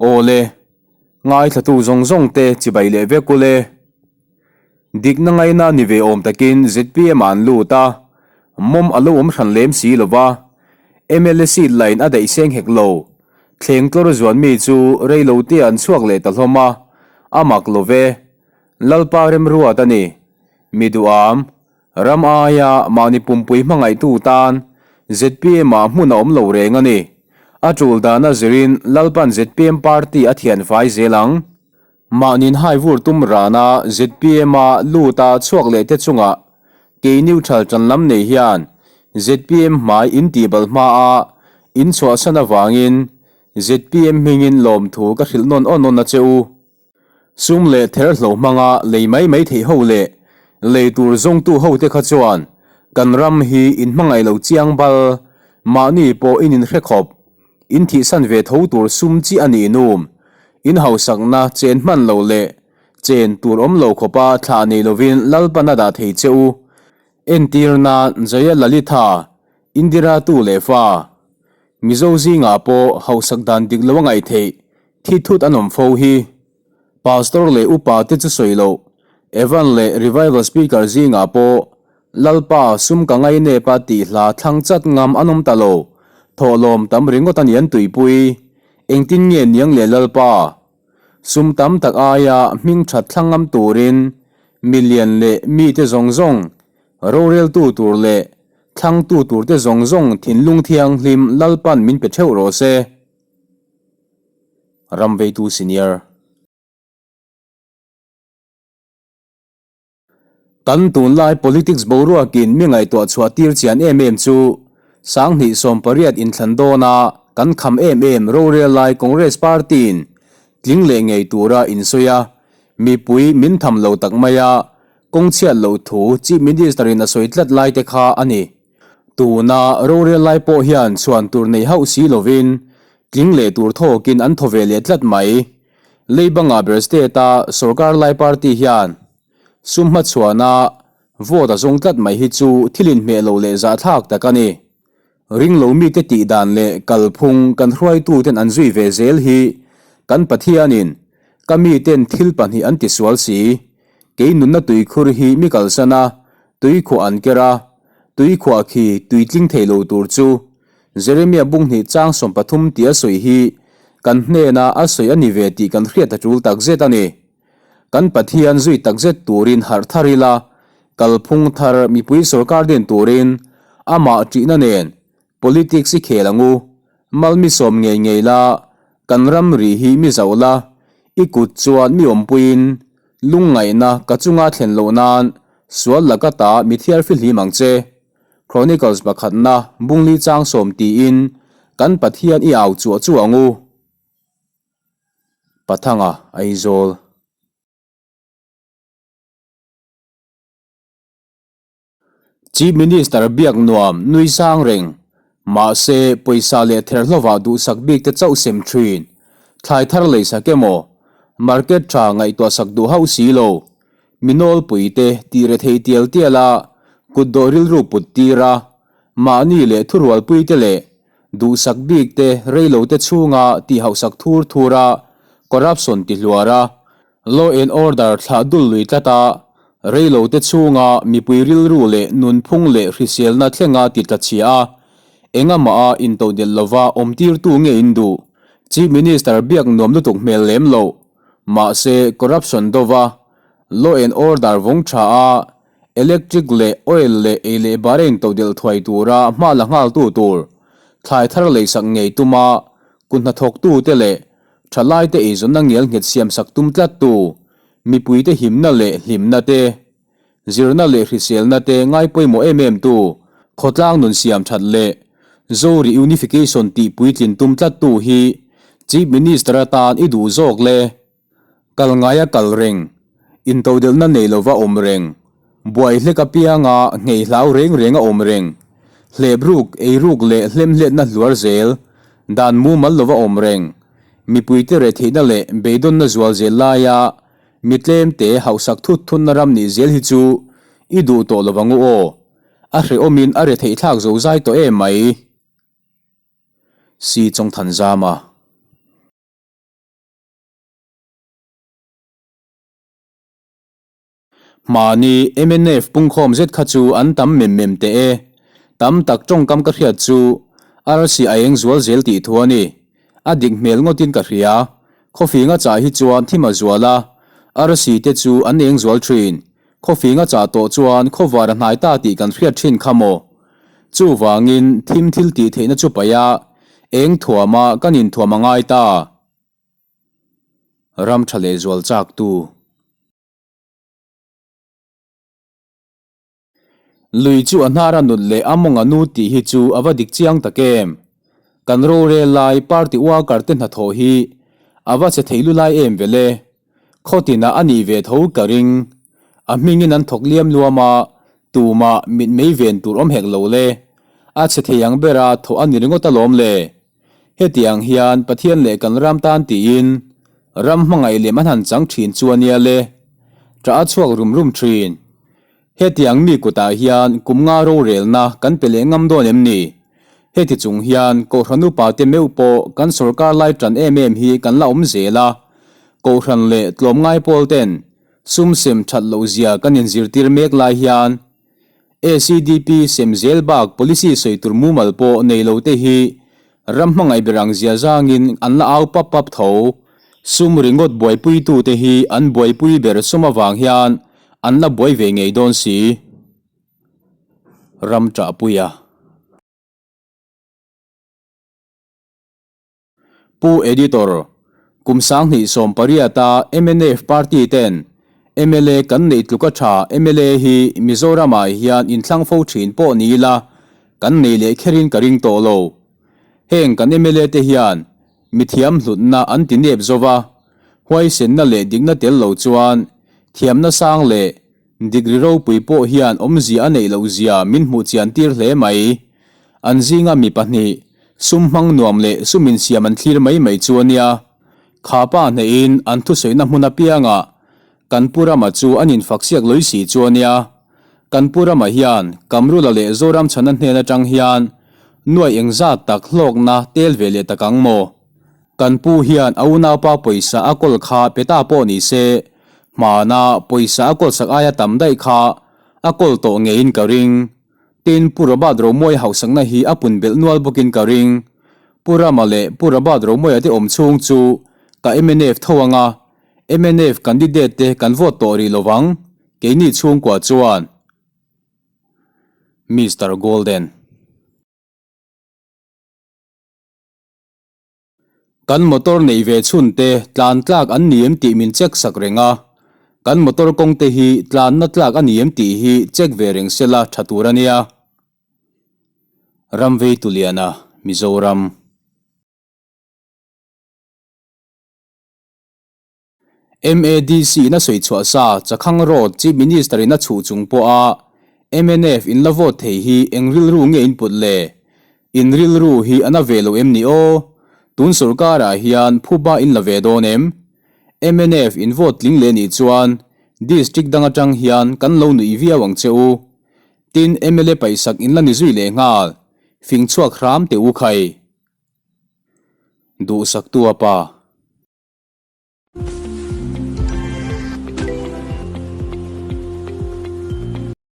Aw le, ngaithlatu zawng zawng te chibai leh vek ule. Dikna ngaina ni ve awm takin zpm ah an lut a, mawm a lo awm hran lem si lo va, mla seat line a daih seng hek lo. Thleng tlawr zuan mi chu rei lo te an chhuak leh ta hlawm a, a mak lo ve. Lalpa remruat a ni. Mi duham. Ram aia mahni pumpui hmangaihtu tan zpm ah hmun a awm lo reng a ni. A tul dana zirin Lalpan zpm party a thian fai zel ang. Mahni'n hai vur tum rana zpm a lut a chhuak leh te chungah kei neutral tan lam nei hian zpm hmai in tihbal hma a in chhuahsan avangin zpm hmingin lawmthu ka hrilh nawn awn awn a che u. Sum leh therhlo hmanga lei mai mai theih ho leh lei tur zawngtu ho te kha chuan kan ram hi in hmangaih lo chiang bal, mahni pawh in inhre khawp, in thihsan ve tho tur sum chi a nih num, in hausakna chen hman lo leh chen tur awm lo khawpa thlah nei lovin Lalpan a dah thei che u. Entirna Jayalalitha, Indira tu leh fa, Mizo zingah pawh hausak dan dik lo a ngaih theih thi thut an awm fo hi. Pastor leh upa te chu sawi loh, Evan leh Revival Speaker zingah pawh Lalpa sum ka ngai nep a tih hla thlang chat ngam an awm ta lo, thawhlawm tam ringawt a ni an tuipui. Engtin nge niang leh Lalpa? Sum tam tak aia hming that thlang ngam turin milian leh mite zawng zawng roreltu tur leh Thlangtu turte zawng zawng thinlung thianghlim Lalpan min pe theuh rawh se. Ramveitu Senior. Kan tunlai politics boruakin mi ngaihtuah chhuah tir chian em em chu Sanghnih 18 inthlan dawna kan kham em em rorel lai Congress Party-in tling leh ngei tura insawi a, mipui min tham lo tak mai a, Kawng chhiat loh thu Chief Minister in a sawi tlat lai te kha a ni. Tuna rorel lai pawh hian chhuan tur nei hauh si lovin tling leh tur thawkin an thaw ve leh tlat mai. Leibanga ber state a sorkar lai party hian sum hmachhuana vote a zawng tlat mai hi chu thil inhmeh lo leh zahthlak tak a ni. Ringlo mite tih dan leh kalphung kan hruaituten an zui ve zel hi kan Pathianin ka miten thil pahnih an tisual si. Kei nunna tuikhur hi mi kalsan a, tuikhuah an ker a, tuikhuah khi tui tling thei lo tur chu Jeremia bunghnih chang 13 tih a sawi hi kan hnena a sawi a ni ve tih kan hriat a tul takzet a ni. Kan Pathian zui takzet turin harh thar ila, kalphung thar mipui sorkar din turin amah ṭihna nen Politics i khel ang u, mal mi sawm ngei ngei la, kan ram ri hi mi zauh la, i kut chuan mi awmpuiin lungngaihna ka chunga thlen loh nan sual laka ta mi thiar fihlim ang che. Chronicles pakhatna bungli chang sawm tiin kan Pathian i au chuah chuah ang u. Pathanga Aizawl. Chief Minister biak nuam nui sang reng. Mahse, pawisa leh therhlovah duhsak bik te chauh sem thin. Thlai thar lei sak emaw, market tha ngaihtuah sak duh hauh si lo. Mi nawlpui te tih rethei tial tial a, kutdawh rilru put tir a, mahni leh thurualpui te leh duhsak bik te reilo te chhunga tih hauhsak thur thur a, corruption ti hluar a, Law and order thlah dul lui tlat a, reilo te chhunga mipui rilru leh nunphung leh hriselna thlenga ti tla chhia a, engamaha intodelh lova awmtirtu nge in duh? Chief Minister biak nuam lutuk hmel lem loh. Mahse, corruption dova, law and order vawng tha a, electric leh oil leh ei leh bar a intodelh thuai tura hma la nghaltu tur thlai thar leisak ngei tuma kut hnathawktute leh Thalaite eizawnna ngial nghet siamsak tum tlattu, mipuite himna leh hlimna te, zirna leh hriselna te ngai pawimawh em em tu, khawtlang nun siam that leh Zo Reunification tih puitlin tum tlattu hi Chief Minister atan i duh zawk le? Kal ngaia kal reng, intodelhna nei lova awm reng, buai hlek apianga nghei hlau reng renga awm reng, hlep ruk, ei ruk leh hlemhletna hluar zel, dan mumal lova awm reng, mipuite rehtheihna leh beidawnna zual zel laia mi tlemte hauhsak thut thutna ram nih zel hi chu i duh tawh lovang u aw. A hrehawmin a retheihthlak zozai tawh em mai. Si Chawngthanzama. Hmani mnf pungkhawm zet kha chu an tam mem mem teh e. Tam tak tawngkam ka hriat chu arsi a eng zual zel tih thu a ni. A dik hmel ngawtin ka hria. Khawfing a chah hi chuan thim a zual a, arsi te chu an eng zual thin. Khawfing a chah tawh chuan khawvar a hnai ta tih kan hriat thin kha maw? Chuvangin thim thil tih theihna chu paih a, eng thuama kan inthuam a ngai ta. Ram tha leh zual chak tu. Lui chu a hnar a nut leh a mawng a nu tih hi chu a va dik chiang tak em. Kan rorel lai party worker te hnathawh hi a va che thei lu lai em vele. Khaw tinah a nih ve tho ka ring. A hmingin an thawk liam luam a, tumah mitmei ven tur awm hek lo le. A che thei ang bera thawh a ni ringawt alawm le. Hetiang hian Pathian leh kan ram tan tiin ram hmangaih lem an han chang thin chu a nia le. Ṭah a chhuak rum rum thin. Hetiang mi kutah hian kum nga rorelna kan pe leh ngam dawn em ni? Heti chung hian Kohhran upa te meuh pawh kan sorkar lai ṭan em em hi kan la awm zel a. Kohhran leh tlawmngai pawl ten sum sem ṭhat loh zia kan inzirtir mek lai hian ACDP sem zel bak policy sawi tur mumal pawh nei lo te hi ram hmangaih ber ang zia zangin an la au pap pap tho. Sum ringawt buaipuitu te hi an buaipui ber sum avang hian an la buai ve ngei dawn si. Ram ṭahpuia. Pu Editor, Kum 2018 a mnf party ten mla kan neih tluka tha mla hi Mizoram ah hian inthlang fo thin pawh ni ila kan nei leh kherin ka ring tawh lo. Heng kan mla te hian mithiam hlutna an ti nep zova, huaisenna leh dikna tel lo chuan thiamna sang leh Degree ropui pawh hian awmzia a neih loh zia min hmuh chian tir hle mai. An zinga mi pahnih, sum hmang nuam leh sum insiam an thlir mai mai chu a nia. Kha pa hnehin an thusawina hmun apiangah kan Pu Rama chu an infak siak lawih si chu a nia. Kan Pu Rama hian Kamrula leh Zoramchhana hnen atang hian nuai engzat tak hlawkna tel ve leh tak ang maw? Kan pu hian a unaupa pawisa a kawl kha pe ta pawh ni se, hmana pawisa a kawl sak aia tam daih kha a kawl tawh ngeiin ka ring. Tin, Pu Robert Romawia hausakna hi a pun belh nual bawkin ka ring. Pu Rama leh Pu Robert Romawia te awm chhung chu ka mnf tho anga mnf candidate te kan vote tawh rih lovang, keini chhungkua chuan. Mister Golden. Kan motor neih ve chhun te tlan tlak an ni em tih min check sak reng a, kan motor kawng te hi tlanna tlak a ni em tih hi check ve reng se la tha tur a nia. Ramvei Tuliana, Mizoram. MADC in a sawi chhuah sa Chakhang Road Chief Minister in a chhuh chung pawha mnf in la vote thei hi eng rilru nge in put le? In rilru hi a na ve lo em ni aw? Tun sorkarah hian phuba in la ve dawn em? Mnf in vote tling leh nih chuan District dang atang hian kan lo nuih viau ang che u. Tin mla paihsak in la ni zui leh nghal. Fing chhuak hram teh u khai. Duhsaktu a pa.